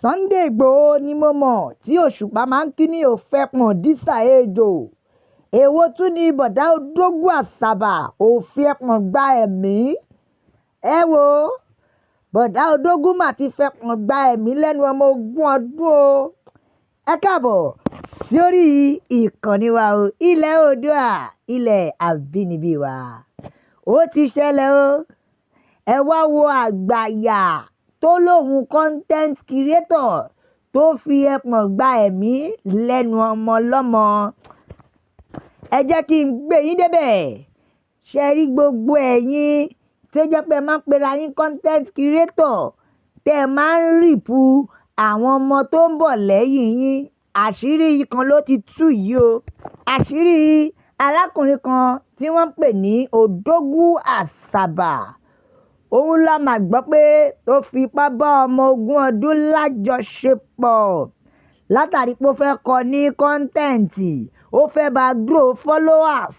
Sunday Igboho ni mo mọ̀ tí Òṣùpá máa ń kí ní òfẹ́pọ̀n dísà ejò. Èwo tún ni bọ̀dá Òdógún Àṣàbà òfẹ́pọ̀n gba ẹ̀mí? Ẹ wo bọ̀dá Òdógún mà ti fẹ́pọ̀n gba ẹ̀mí lẹ́nu ọmọ ogún ọdún o. Ẹ káàbọ̀ sórí ìkànnì wa o, ilẹ̀ Oòduà, ilẹ̀ àbínibí wa. Ó ti ṣẹlẹ̀ o. Ẹ wá wo àgbáyà tó lóun content creator tó fi ẹpọ̀n gba ẹ̀mí lẹ́nu ọmọ ọlọ́mọ. Ẹ jẹ́ kí n gbé yín débẹ̀. Ṣé rí gbogbo ẹ̀yin tó jẹ́ pé ẹ máa ń pera yín content creator, tẹ́ ẹ máa ń rape àwọn ọmọ tó ń bọ̀ lẹ́yìn yín? Àṣírí kan ló ti tú yìí o. Àṣírí arákùnrin kan tí wọ́n ń pè ní Òdógún Àṣàbà. Òun la máa gbọ́ pé ó fipá bá ọmọ ogún ọdún lájọṣepọ̀ látàrí pé ó fẹ́ kọ́ ní content, ó fẹ́ bá grow followers,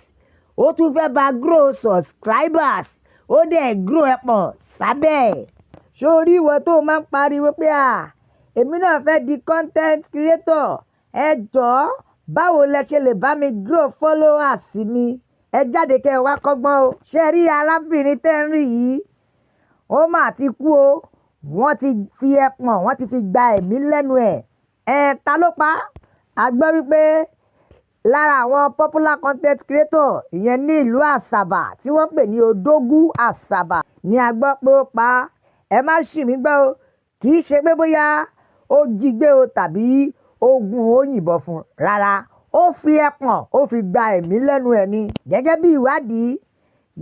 ó tún fẹ́ bá grow subscribers, ó dẹ̀ grow ẹpọ̀n sábẹ́. Ṣé o rí ìwọ tó máa ń pariwo pé à, èmi náà fẹ́ di content creator, ẹ jọ̀ọ́, báwo lẹ ṣe lè bá mi grow followers mi? Ẹ jáde kí ẹ wá kọ́gbọ́n o. Ṣé rí arábìnrin tẹ́ ń rí yìí? Ó mà ti kú o. Wọ́n ti fi ẹpọ̀n, wọ́n ti fi gba ẹ̀mí lẹ́nu ẹ̀. Ẹ ta ló pa á? A gbọ́ wípé lára àwọn popular content creator ìyẹn ní ìlú Àṣàbà tí wọ́n ń pè ní Òdógún Àṣàbà ni a gbọ́ pé ó pa á. Ẹ má ṣì mí gbọ́ o. Kì í ṣe pé bóyá ó jí gbé o tàbí ó gún ó yìnbọn fún un. Rárá, ó fi ẹpọ̀n, ó fi gba ẹ̀mí lẹ́nu ẹ̀ ni. Gẹ́gẹ́ bí ìwádìí,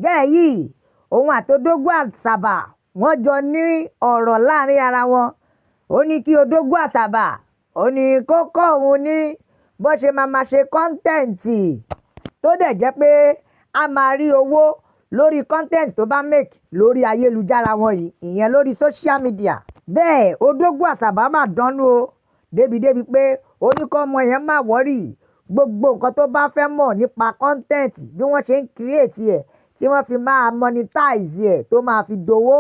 girl yìí, òun àti Òdógún Àṣàbà wọ́n jọ ní ọ̀rọ̀ láàrin ara wọn. Ó ní kí Òdógún Àṣàbà, ó ní kó kọ́ òun ní bó ṣe máa ma ṣe content tó dẹ̀ jẹ́ pé a máa rí owó lórí content tó bá make lórí ayélujára wọn yìí, ìyẹn lórí social media. Bẹ́ẹ̀ Òdógún Àṣàbà máa dánú o. Débi débi pé ó ní kí ọmọ yẹn má worry, gbogbo nǹkan tó bá fẹ́ mọ̀ nípa content, bí wọ́n ṣe ń create ẹ̀, tí wọ́n fi máa monetize ẹ̀ tó máa fi dowó.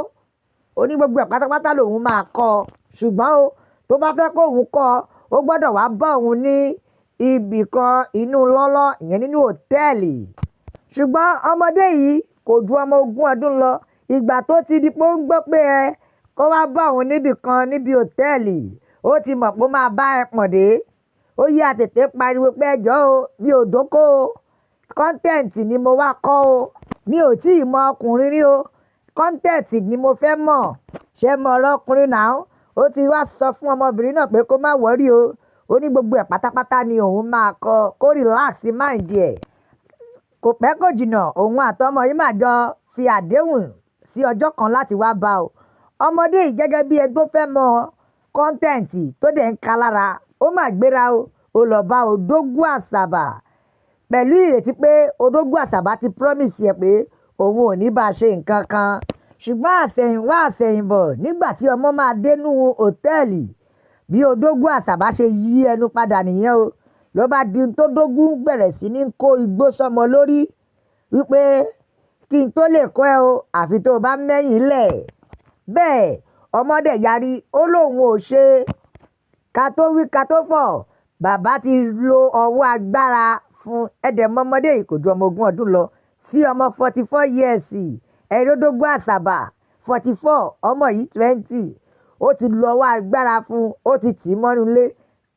Ó ní gbogbo ẹ̀ pátápátá lòun máa kọ́. Ṣùgbọ́n o, tó bá fẹ́ kó òun kọ́, ó gbọdọ̀ wá bá òun ní ibì kan inú lọ́lọ́, ìyẹn nínú hòtẹ́ẹ̀lì. Ṣùgbọ́n ọmọdé yìí kò ju ọmọ ogún ọdún lọ. Ìgbà tó ti di pé ó ń gbọ́ pé ẹ kó wá bá òun níbì kan níbi hòtẹ́ẹ̀lì, ó ti mọ̀ pé ó máa bá ẹpọ̀n dé. Ó yá tètè pariwo pé ẹjọ́ o, mi ò dóko o. Content ni mo wá kọ́ o. Mi ò tí ì mọ ọkùnrin rí o. Content ni mo fẹ́ mọ̀. Ṣé mo ọ̀rọ̀ ọkùnrin náà? Ó ti wá sọ fún ọmọbìnrin náà pé kó má worry o. Ó ní gbogbo ẹ̀ pátápátá ni òun máa kọ́, kó relax mind ẹ̀. Kò pẹ́ kò jìnnà, òun àti ọmọ yìí máa jọ fi àdéhùn sí ọjọ́ kan láti wá bá o. Ọmọdé yìí gẹ́gẹ́ bí ẹni tó fẹ́ mọ content tó dẹ̀ ń ka lára, ó máa gbéra o. Ó lọ bá Òdógún Àṣàbà pẹ̀lú ìrètí pé Òdógún Àṣàbà ti promise ẹ pé òun ò ní bá ṣe nǹkan kan. Ṣùgbọ́n àsẹ̀yìnwá àsẹ̀yìnbọ̀, nígbà tí ọmọ máa dé inú hòtẹ́ẹ̀lì, bí Òdógún Àṣàbà ṣe yí ẹnu padà nìyẹn o. Ló bá di tó dógún bẹ̀rẹ̀ sí ní kó igbó sọ́mọ lórí wípé kí n tó lè kọ́ ẹ o, àfi tó bá mẹ́yìn lẹ̀. Bẹ́ẹ̀ ọmọdé yarí, ó lóun ò ṣe. Ká tó wí ká tó fọ̀, bàbá ti lo ọwọ́ agbára fún ẹ̀dẹ̀ mọ́. Ọmọdé yìí kò ju ọmọ ogún ọdún lọ sí ọmọ 44 years. Ẹ̀ẹ́dógún Àṣàbà 44, ọmọ yìí 20. Ó ti lo ọwọ́ agbára fún, ó ti tì í mọ́nú ilé.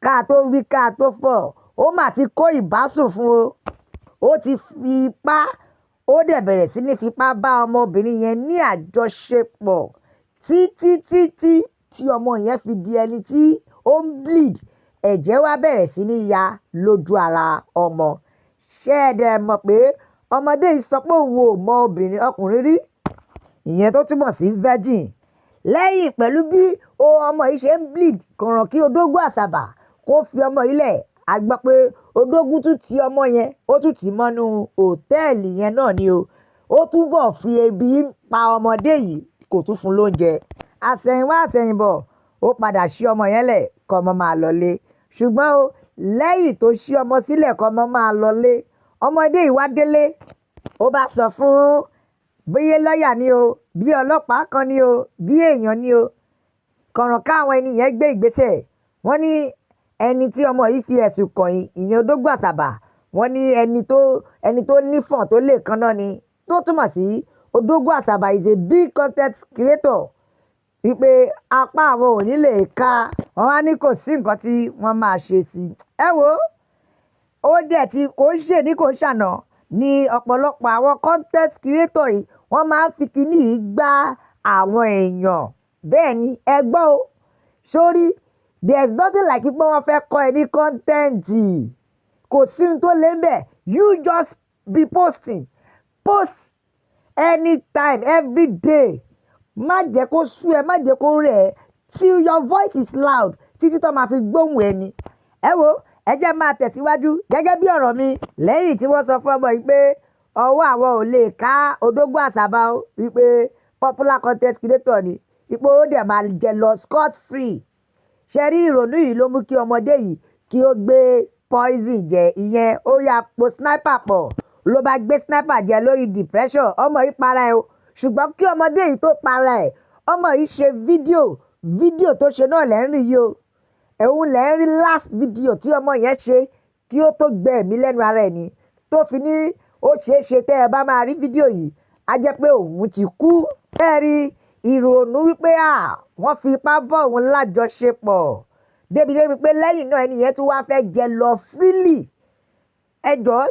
Ká tó wí ká tó fọ̀, ó mà ti kó ìbásùn fún o. Ó ti fi ipá, ó dẹ̀ bẹ̀rẹ̀ sí ní fipá bá ọmọbìnrin yẹn ní àjọṣepọ̀ títí títí tí ọmọ yẹn fi di ẹni tí ó ń bleed. Ẹ̀jẹ̀ wá bẹ̀rẹ̀ sí ní ya lójú ara ọmọ. Ṣé ẹ dẹ̀ mọ̀ pé ọmọdé yìí sọ pé òun ò mọ obìnrin ọkùnrin rí? Ìyẹn tó túmọ̀ sí virgin. Lẹ́yìn pẹ̀lú bí ọmọ yìí ṣe ń bleed, kọ̀ràn kí Òdógún Àṣàbà kó fi ọmọ yìí lẹ̀. A gbọ́ pé Òdógún tún ti ọmọ yẹn, ó tún tì í mọ́nú hòtẹ́ẹ̀lì yẹn náà ni o. Ó túbọ̀ fi ebi pa ọmọdé yìí, kò tún fún lóúnjẹ. Àsẹ̀yìnwá àsẹ̀yìnbọ̀, ó padà ṣí ọmọ yẹn lẹ̀ kó ọmọ máa lọlé. Ṣùgbọ́n o, lẹ́yìn tó ṣí ọmọ sílẹ̀ kó ọmọ máa lọlé, ọmọdé yìí wá délé. Ó bá sọ fún bóyá lọ́ọ̀yà ni o, bí ọlọ́pàá kan ni o, bí èèyàn ni o. Kànràn káwọn ẹni yẹn gbé ìgbésẹ̀. Wọ́n ní ẹni tí ọmọ yìí fi ẹ̀sùn kàn yìí, ìyẹn Odógún Àsàbà, wọ́n ní ẹni tó nífọ̀n tó lè kanná ni, tó túmọ̀ sí Odógún Àsàbà is a big content creator, wípé apá àwọn ò ní lè ka. Wọ́n wá ní kò sí nǹkan tí wọ́n máa ṣe sí i. Ẹ wo, ó dẹ̀ tí kò ń ṣe ní kò ń ṣàná ní ọ̀pọ̀lọpọ̀ àwọn content creator yìí, wọ́n máa ń fi kinní yìí gbá àwọn èèyàn. Bẹ́ẹ̀ ni, ẹ gbọ́ o. Sórí, there is nothing like pé wọ́n fẹ́ kọ́ ẹ ní content. Kò sí ohun tó lé ń bẹ̀. You just be posting, post anytime, every day. Má jẹ́ kó sú ẹ, má jẹ́ kó rẹ̀ ẹ́, till your voice is loud, títí tó máa fi gbóhùn ẹni. Ẹ wo, ẹ jẹ́ máa tẹ̀síwájú gẹ́gẹ́ bí ọ̀rọ̀ mi. Lẹ́yìn tí wọ́n sọ fún ọmọ yìí pé ọwọ́ àwọn ò lè ká Odógún Àsàbà o, wípé popular content creator ni, wípé ó dẹ̀ máa jẹ lọ scot free, ṣe rí ìrònú yìí ló mú kí ọmọdé yìí kí ó gbé poison jẹ. Ìyẹn ó yà po sniper pọ̀, ló bá gbé sniper jẹ lórí depression. Ọmọ yìí para ẹ o. Ṣùgbọ́n kí ọmọdé yìí tó para ẹ̀, ọmọ yìí ṣe fídíò. Fídíò tó ṣe náà lẹ́ ń rí yìí o. Òun lẹ́ ń rí last video tí ọmọ yẹn ṣe kí ó tó gbẹ ẹ̀mí lẹ́nu ara ẹ̀ ni, tó fi ní ó ṣeé ṣe tẹ́ ẹ bá máa rí fídíò yìí, á jẹ́ pé òun ti kú. Ẹ rí ìrònú wípé à wọ́n fi ipá bọ́ òun lájọṣepọ̀, débi débi pé lẹ́yìn náà ẹni yẹn tún wá fẹ́ jẹ lọ freely. Ẹ jọ̀ọ́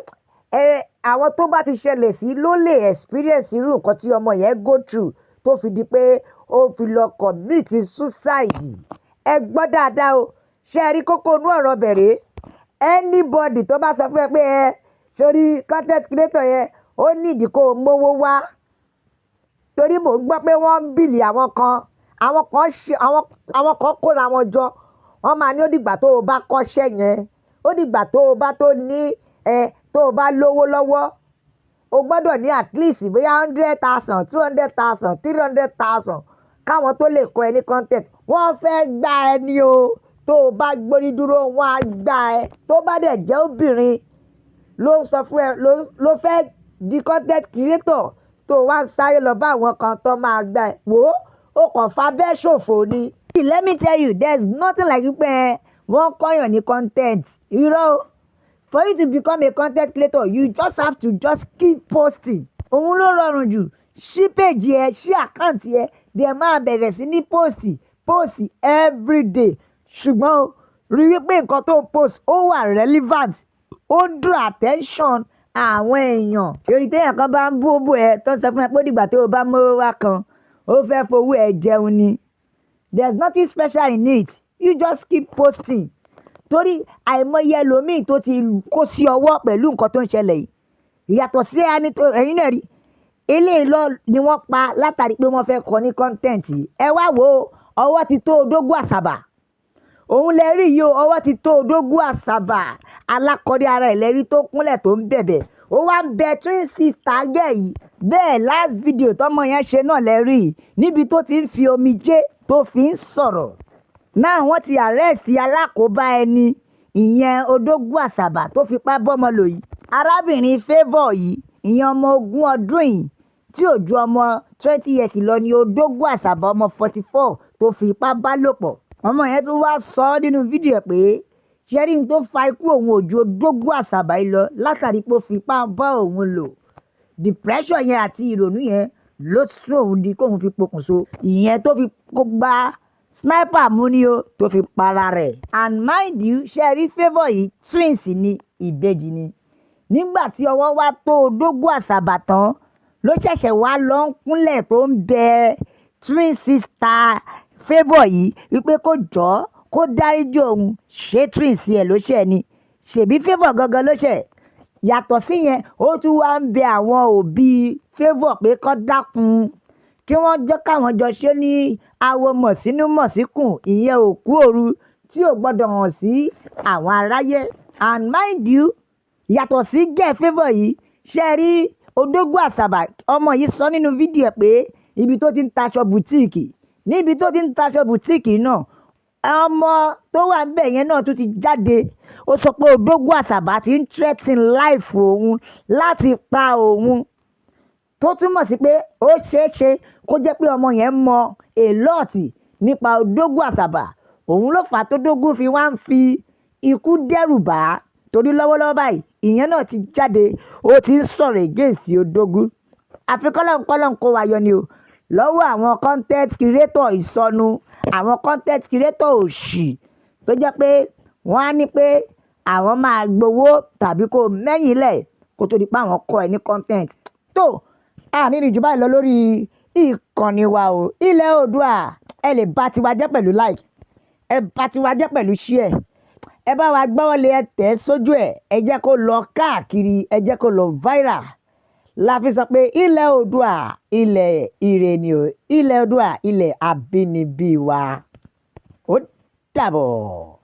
ẹ, àwọn tó bá ti ṣẹlẹ̀ sí ló lè experience irú nǹkan tí ọmọ yẹn go through tó fi di pé ó fi lọ commit suicide. Ẹ gbọ́ dáadáa o. Ṣé ẹ rí kókó inú ọ̀rọ̀ bẹ̀rẹ̀? Anybody tó bá sọ fún ẹ pé ẹ sórí content creator yẹn, ó nídìí kó o mówó wá, torí mò ń gbọ́ pé wọ́n ń bill àwọn kan, àwọn kan ṣe, àwọn kan kóra wọn jọ, wọ́n máa ní ó dìgbà tó o bá kọ́ṣẹ́ yẹn, ó dìgbà tó o bá tó ní ẹ, tó o bá lówó lọ́wọ́, o gbọ́dọ̀ ní at least bóyá 100,000, 200,000, 300,000, káwọn tó lè kọ́ ẹ ní content. Wọ́n fẹ́ gbá ẹ ní o. Tó o bá gbórí dúró, wọ́n á gbá ẹ. Tó bá dẹ̀ jẹ́ obìnrin ló ń sọ fún ẹ, ló fẹ́ di content creator, tó wá ń sáré lọ bá àwọn kan tó máa gbá ẹ, wò ó, ó kàn fa bẹ́ẹ̀ ṣòfò ni. Let me tell you, there is nothing like pé wọ́n kọ́yàn ní content. Irọ́ o. For you to become a content creator, you just have to just keep posting. Òun ló rọrùn jù. Ṣí page ẹ, ṣí account ẹ, dẹ̀ máa bẹ̀rẹ̀ sí ní post, post everyday. Ṣùgbọ́n o rí wípé nǹkan tó ń post, ó wà relevant, ó draw attention àwọn èèyàn. Torí téèyàn kan bá ń bú bò ẹ, tó ń sọ fún ẹ pé ó dìgbà tó o bá mówó wá kan, ó fẹ́ fowó ẹ jẹun ni. There is nothing special in it. You just keep posting, torí àìmọye ẹlòmíì tó ti kó sí ọwọ́ pẹ̀lú nǹkan tó ń ṣẹlẹ̀ yìí. Ìyàtọ̀ sí ẹni tó ẹ̀yin náà rí eléyìí lọ ni wọ́n pa látàrí pé wọ́n fẹ́ kọ́ ní content yìí. Ẹ wá wo, ọwọ́ ti tó Odógún Àsàbà. Òun lẹ rí yìí o. Ọwọ́ ti tó Odógún Àsàbà. Alákọ̀ọ́rí ara ẹ̀ lẹ́rí tó kúnlẹ̀, tó ń bẹ̀bẹ̀. Ó wá ń bẹ twin sister gẹ̀ yìí. Bẹ́ẹ̀ last video tọmọ yẹn ṣe náà lẹ rí yìí, níbi tó ti ń fi omijé tó fi ń sọ̀rọ̀ náà. Wọ́n ti arrest alákòóbá ẹni, ìyẹn Odógún Àsàbà tó fipá bọ́mọ lò yìí. Arábìnrin Favour yìí, ìyẹn ọmọ 20 ọdún yìí tí ò ju ọmọ 20 years lọ ní Odógún Àsàbà ọmọ 44 tó fi ipá bá lò pọ̀. Ọmọ yẹn tún wá sọ ọ́ nínú fídíò ẹ̀ pé ṣẹ́rí tó fa ikú òun ò ju Odógún Àsàbà yìí lọ, látàrí pé ó fipá bá òun lò. Depression yẹn àti ìrònú yẹn ló sún òun di kóun fi pokùnso, ìyẹn tó fi kó gba sniper mú ni o, tó fi para rẹ̀. And mind you, ṣe rí Favour yìí, twins ni, ìbejì ni. Nígbà tí ọwọ́ wá tó Odógún Àsàbà tán, ló ṣẹ̀ṣẹ̀ wá lọ ń kúnlẹ̀, tó ń bẹ twin sister Favour yìí wípé kó jọ̀ọ́, kó dáríjì òun. Ṣé twins ẹ̀ ló ṣẹ̀ ni? Ṣèbí Favour gangan ló ṣẹ̀? Yàtọ̀ síyẹn, ó tún wá ń bẹ àwọn òbí Favour pé kó dákun, kí wọ́n jẹ́ káwọn jọ ṣe ní awo mọ̀sínú mọ̀síkùn, ìyẹn òkú òru tí ò gbọ́dọ̀ hàn sí àwọn aráyé. And mind you, yàtọ̀ sí gẹ̀ Favour yìí, ṣe rí Odógún Àsàbà, ọmọ yìí sọ nínú fídíò ẹ̀ pé ibi tó ti ń taṣọ boutique, níbi tó ti ń taṣọ boutique náà, ọmọ tó wà níbẹ̀ yẹn náà tún ti jáde. Ó sọ pé Odógún Àsàbà ti ń threaten life òun láti pa òun, tó túmọ̀ sí pé ó ṣeé ṣe kó jẹ́ pé ọmọ yẹn mọ a lot nípa nípa Odógún Àṣàbà. Òun ló fà á tó Dógún fi wá ń fi ikú dẹ́rù bà á, torí lọ́wọ́lọ́wọ́ báyìí ìyẹn náà ti jáde, ó ti ń sọ̀rọ̀ against Odógún. Àfi kọ́lọ́nkọ́lọ́n kó wa yọ ni o lọ́wọ́ àwọn content creator ìsọnù, àwọn content creator òṣì tó jẹ́ pé wọ́n á ní pé àwọn máa gbowó tàbí kó mẹ́yìn lẹ̀ kó tó di pé àwọn kọ́ ẹ ní content. Tó a ní ìrìnjú báyìí lọ lórí ìkànnì wa o, Ilẹ̀ Oòduà. Ẹ lè bá tiwa jẹ́ pẹ̀lú like, ẹ bá tiwa jẹ́ pẹ̀lú share, ẹ bá wa gbọ́wọ́ lé, ẹ tẹ̀ sójú ẹ̀, ẹ jẹ́ kó lọ káàkiri, ẹ jẹ́ kó lọ viral. La fi sọ pé Ilẹ̀ Oòduà, ilẹ̀ ire ni o. Ilẹ̀ Oòduà, ilẹ̀ abínibí wa. Ó dàbọ̀.